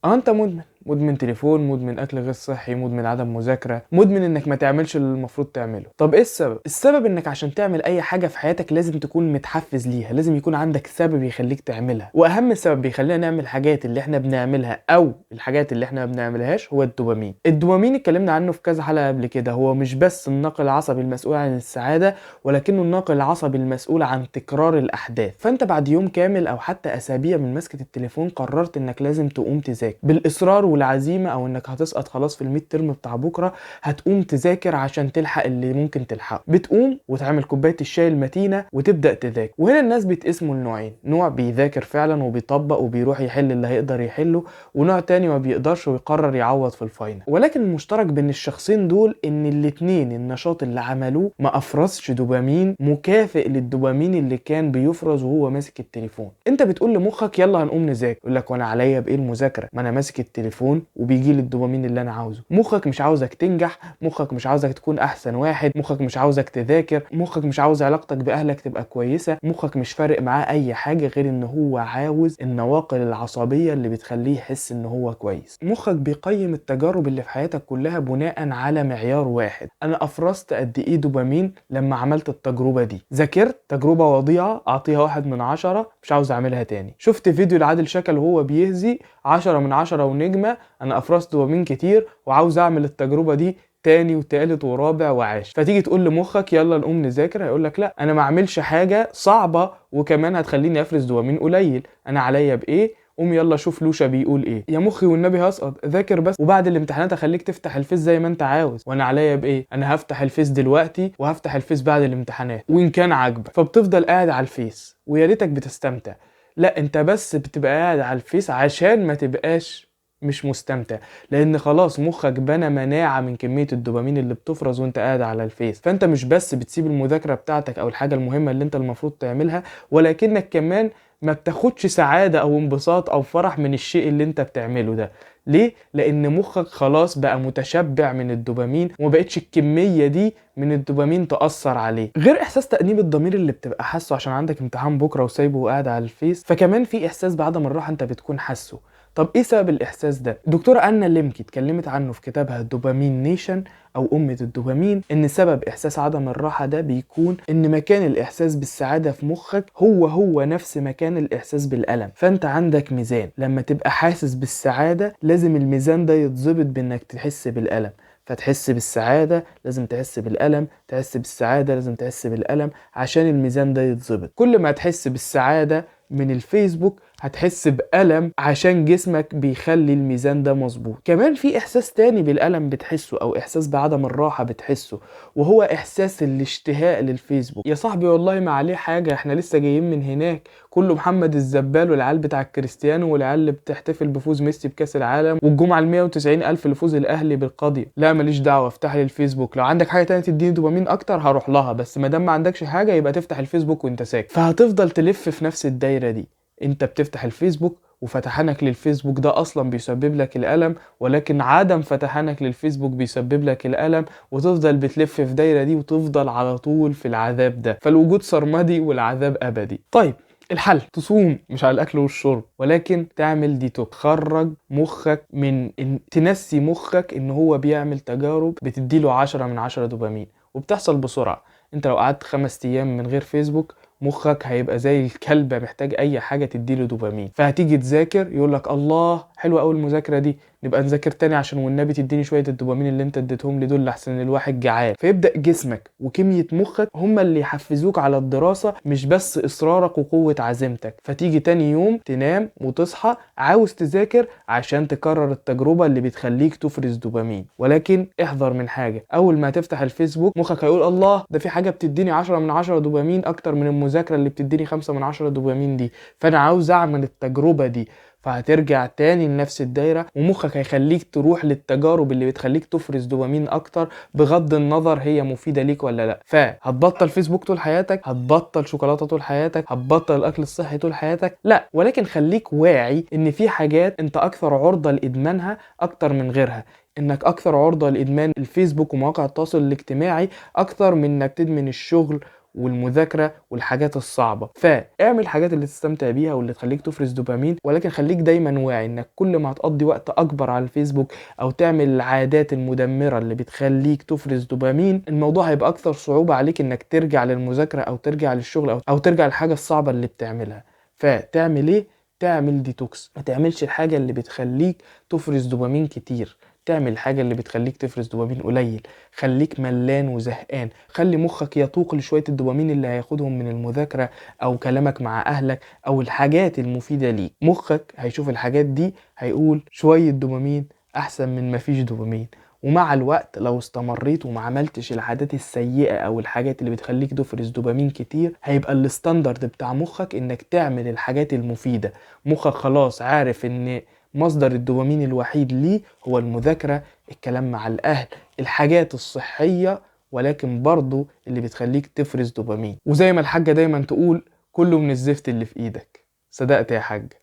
انت مدمن، مدمن تليفون، مدمن اكل غير صحي، مدمن عدم مذاكرة، مدمن انك ما تعملش اللي المفروض تعمله. طب ايه السبب؟ السبب انك عشان تعمل اي حاجة في حياتك لازم تكون متحفز ليها، لازم يكون عندك سبب يخليك تعملها. واهم سبب بيخلينا نعمل الحاجات اللي احنا بنعملها او الحاجات اللي احنا ما بنعملهاش هو الدوبامين. الدوبامين اتكلمنا عنه في كذا حلقة قبل كده، هو مش بس الناقل العصبي المسؤول عن السعادة، ولكنه الناقل العصبي المسؤول عن تكرار الاحداث. فانت بعد يوم كامل او حتى اسابيع من مسكه التليفون قررت انك لازم تقوم تذاكر بالاصرار والعزيمة، او انك هتسقط خلاص في ال midterm بتاع بكره، هتقوم تذاكر عشان تلحق اللي ممكن تلحقه. بتقوم وتعمل كوباية الشاي المتينة وتبدا تذاكر. وهنا الناس بيتقسموا لنوعين، نوع بيذاكر فعلا وبيطبق وبيروح يحل اللي هيقدر يحله، ونوع تاني ما بيقدرش ويقرر يعوض في ال final. ولكن المشترك بين الشخصين دول ان الاتنين النشاط اللي عملوه ما افرزش دوبامين مكافئ للدوبامين اللي كان بيفرز وهو ماسك التليفون. انت بتقول لمخك يلا هنقوم نذاكر، يقول لك وانا عليا بايه المذاكرة؟ ما انا ماسك التليفون وبيجي لي الدوبامين اللي انا عاوزه. مخك مش عاوزك تنجح، مخك مش عاوزك تكون احسن واحد، مخك مش عاوزك تذاكر، مخك مش عاوز علاقتك باهلك تبقى كويسة، مخك مش فارق معاه اي حاجة غير ان هو عاوز النواقل العصبية اللي بتخليه يحس ان هو كويس. مخك بيقيم التجارب اللي في حياتك كلها بناء على معيار واحد، انا افرزت قد ايه دوبامين لما عملت التجربة دي. ذاكرت تجربه وضيعه اعطيها 1 من 10، مش عاوز اعملها تاني. شفت فيديو لعادل شكل وهو بيهزي 10 من 10 ونجمه، انا افرزت دوبامين كتير وعاوز اعمل التجربة دي تاني وتالت ورابع وعاشر. فتيجي تقول لمخك يلا نقوم نذاكر، هيقول لك لا انا ما اعملش حاجة صعبة وكمان هتخليني افرز دوبامين قليل، انا عليا بايه؟ قوم يلا شوف لوشا بيقول ايه. يا مخي والنبي هسقط، ذاكر بس وبعد الامتحانات اخليك تفتح الفيس زي ما انت عاوز. وانا عليا بايه؟ انا هفتح الفيس دلوقتي وهفتح الفيس بعد الامتحانات وان كان عاجبك. فبتفضل قاعد على الفيس ويا ريتك بتستمتع، لا انت بس بتبقى قاعد على الفيس عشان ما تبقاش مش مستمتع، لان خلاص مخك بنى مناعة من كمية الدوبامين اللي بتفرز وانت قاعد على الفيس. فانت مش بس بتسيب المذاكرة بتاعتك او الحاجة المهمة اللي انت المفروض تعملها، ولكنك كمان ما بتاخدش سعادة او انبساط او فرح من الشيء اللي انت بتعمله ده. ليه؟ لان مخك خلاص بقى متشبع من الدوبامين وما بقتش الكمية دي من الدوبامين تأثر عليه. غير احساس تأنيب الضمير اللي بتبقى حاسه عشان عندك امتحان بكرة وسايبه وقاعد على الفيس، فكمان في احساس بعدم الراحة انت بتكون حاسه. طب ايه سبب الاحساس ده؟ دكتورة أنا ليمكي اتكلمت عنه في كتابها Dopamine Nation او أمة الدوبامين، ان سبب احساس عدم الراحة ده بيكون ان مكان الاحساس بالسعادة في مخك هو نفس مكان الاحساس بالألم. فانت عندك ميزان، لما تبقى حاسس بالسعادة لازم الميزان ده يتظبط بانك تحس بالألم، فتحس بالسعادة لازم تحس بالألم، تحس بالسعادة لازم تحس بالألم عشان الميزان ده يتظبط. كل ما تحس بالسعادة من الفيسبوك هتحس بألم عشان جسمك بيخلي الميزان ده مظبوط. كمان في إحساس تاني بالألم بتحسه أو إحساس بعدم الراحة بتحسه، وهو إحساس الاشتهاء للفيسبوك. يا صاحبي والله ما عليه حاجة، احنا لسه جايين من هناك، كله محمد الزبال والعيال بتاع الكريستيانو والعيال اللي بتحتفل بفوز ميسي بكاس العالم والجمعة 190 ألف لفوز الأهلي بالقضية. لا ماليش دعوة، افتح لي الفيسبوك، لو عندك حاجة تانية تديني دوبامين أكتر هروح لها، بس ما دام ما عندكش حاجة يبقى تفتح الفيسبوك وانت ساكت. فهتفضل تلف في نفس الدايرة دي. انت بتفتح الفيسبوك وفتحانك للفيسبوك ده اصلا بيسبب لك الالم، ولكن عدم فتحانك للفيسبوك بيسبب لك الالم، وتفضل بتلف في دايرة دي وتفضل على طول في العذاب ده. فالوجود سرمدي والعذاب ابدي. طيب الحل، تصوم مش على الاكل والشرب، ولكن تعمل ديتوكس. خرج مخك من تنسي مخك ان هو بيعمل تجارب بتديله 10 من 10 دوبامين وبتحصل بسرعة. انت لو قعدت 5 ايام من غير فيسبوك مخك هيبقى زي الكلب محتاج اي حاجة تديله دوبامين. فهتيجي تذاكر يقولك الله حلوة قوي المذاكرة دي، نبقى نذاكر تاني عشان والنبي تديني شوية الدوبامين اللي انت اديتهم لي دول لحسن الواحد جعان. فيبدا جسمك وكمية مخك هما اللي يحفزوك على الدراسة، مش بس اصرارك وقوه عزيمتك. فتيجي تاني يوم تنام وتصحى عاوز تذاكر عشان تكرر التجربة اللي بتخليك تفرز دوبامين. ولكن احذر من حاجة، اول ما تفتح الفيسبوك مخك هيقول الله ده في حاجة بتديني 10 من 10 دوبامين اكتر من المذاكرة اللي بتديني 5 من 10 دوبامين دي، فانا عاوز اعمل التجربة دي. فهترجع تاني لنفس الدايرة، ومخك هيخليك تروح للتجارب اللي بتخليك تفرز دوبامين اكتر بغض النظر هي مفيدة ليك ولا لا. فهتبطل فيسبوك طول حياتك، هتبطل شوكولاتة طول حياتك، هتبطل الاكل الصحي طول حياتك؟ لا، ولكن خليك واعي ان في حاجات انت اكثر عرضة لادمانها اكتر من غيرها، انك اكثر عرضة لادمان الفيسبوك ومواقع التواصل الاجتماعي اكتر من انك تدمن الشغل والمذاكرة والحاجات الصعبة. فاعمل الحاجات اللي تستمتع بيها واللي تخليك تفرز دوبامين، ولكن خليك دايما واعي انك كل ما هتقضي وقت اكبر على الفيسبوك او تعمل العادات المدمرة اللي بتخليك تفرز دوبامين، الموضوع هيبقى اكثر صعوبة عليك انك ترجع للمذاكرة او ترجع للشغل او ترجع للحاجة الصعبة اللي بتعملها. فتعمل ايه؟ تعمل ديتوكس، ما تعملش الحاجة اللي بتخليك تفرز دوبامين كتير، تعمل الحاجة اللي بتخليك تفرز دوبامين قليل. خليك ملان وزهقان، خلي مخك يتوق لشوية الدوبامين اللي هياخدهم من المذاكرة أو كلامك مع أهلك أو الحاجات المفيدة ليك. مخك هيشوف الحاجات دي هيقول شوية دوبامين أحسن من مفيش دوبامين. ومع الوقت لو استمريت وما عملتش العادات السيئة أو الحاجات اللي بتخليك تفرز دوبامين كتير، هيبقى ال standard بتاع مخك إنك تعمل الحاجات المفيدة. مخك خلاص عارف إن مصدر الدوبامين الوحيد ليه هو المذاكرة، الكلام مع الأهل، الحاجات الصحية، ولكن برضو اللي بتخليك تفرز دوبامين. وزي ما الحاجة دايما تقول، كله من الزفت اللي في إيدك. صدقت يا حاجة.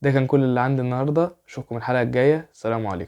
ده كان كل اللي عندي النهاردة، أشوفكم الحلقة الجاية. السلام عليكم.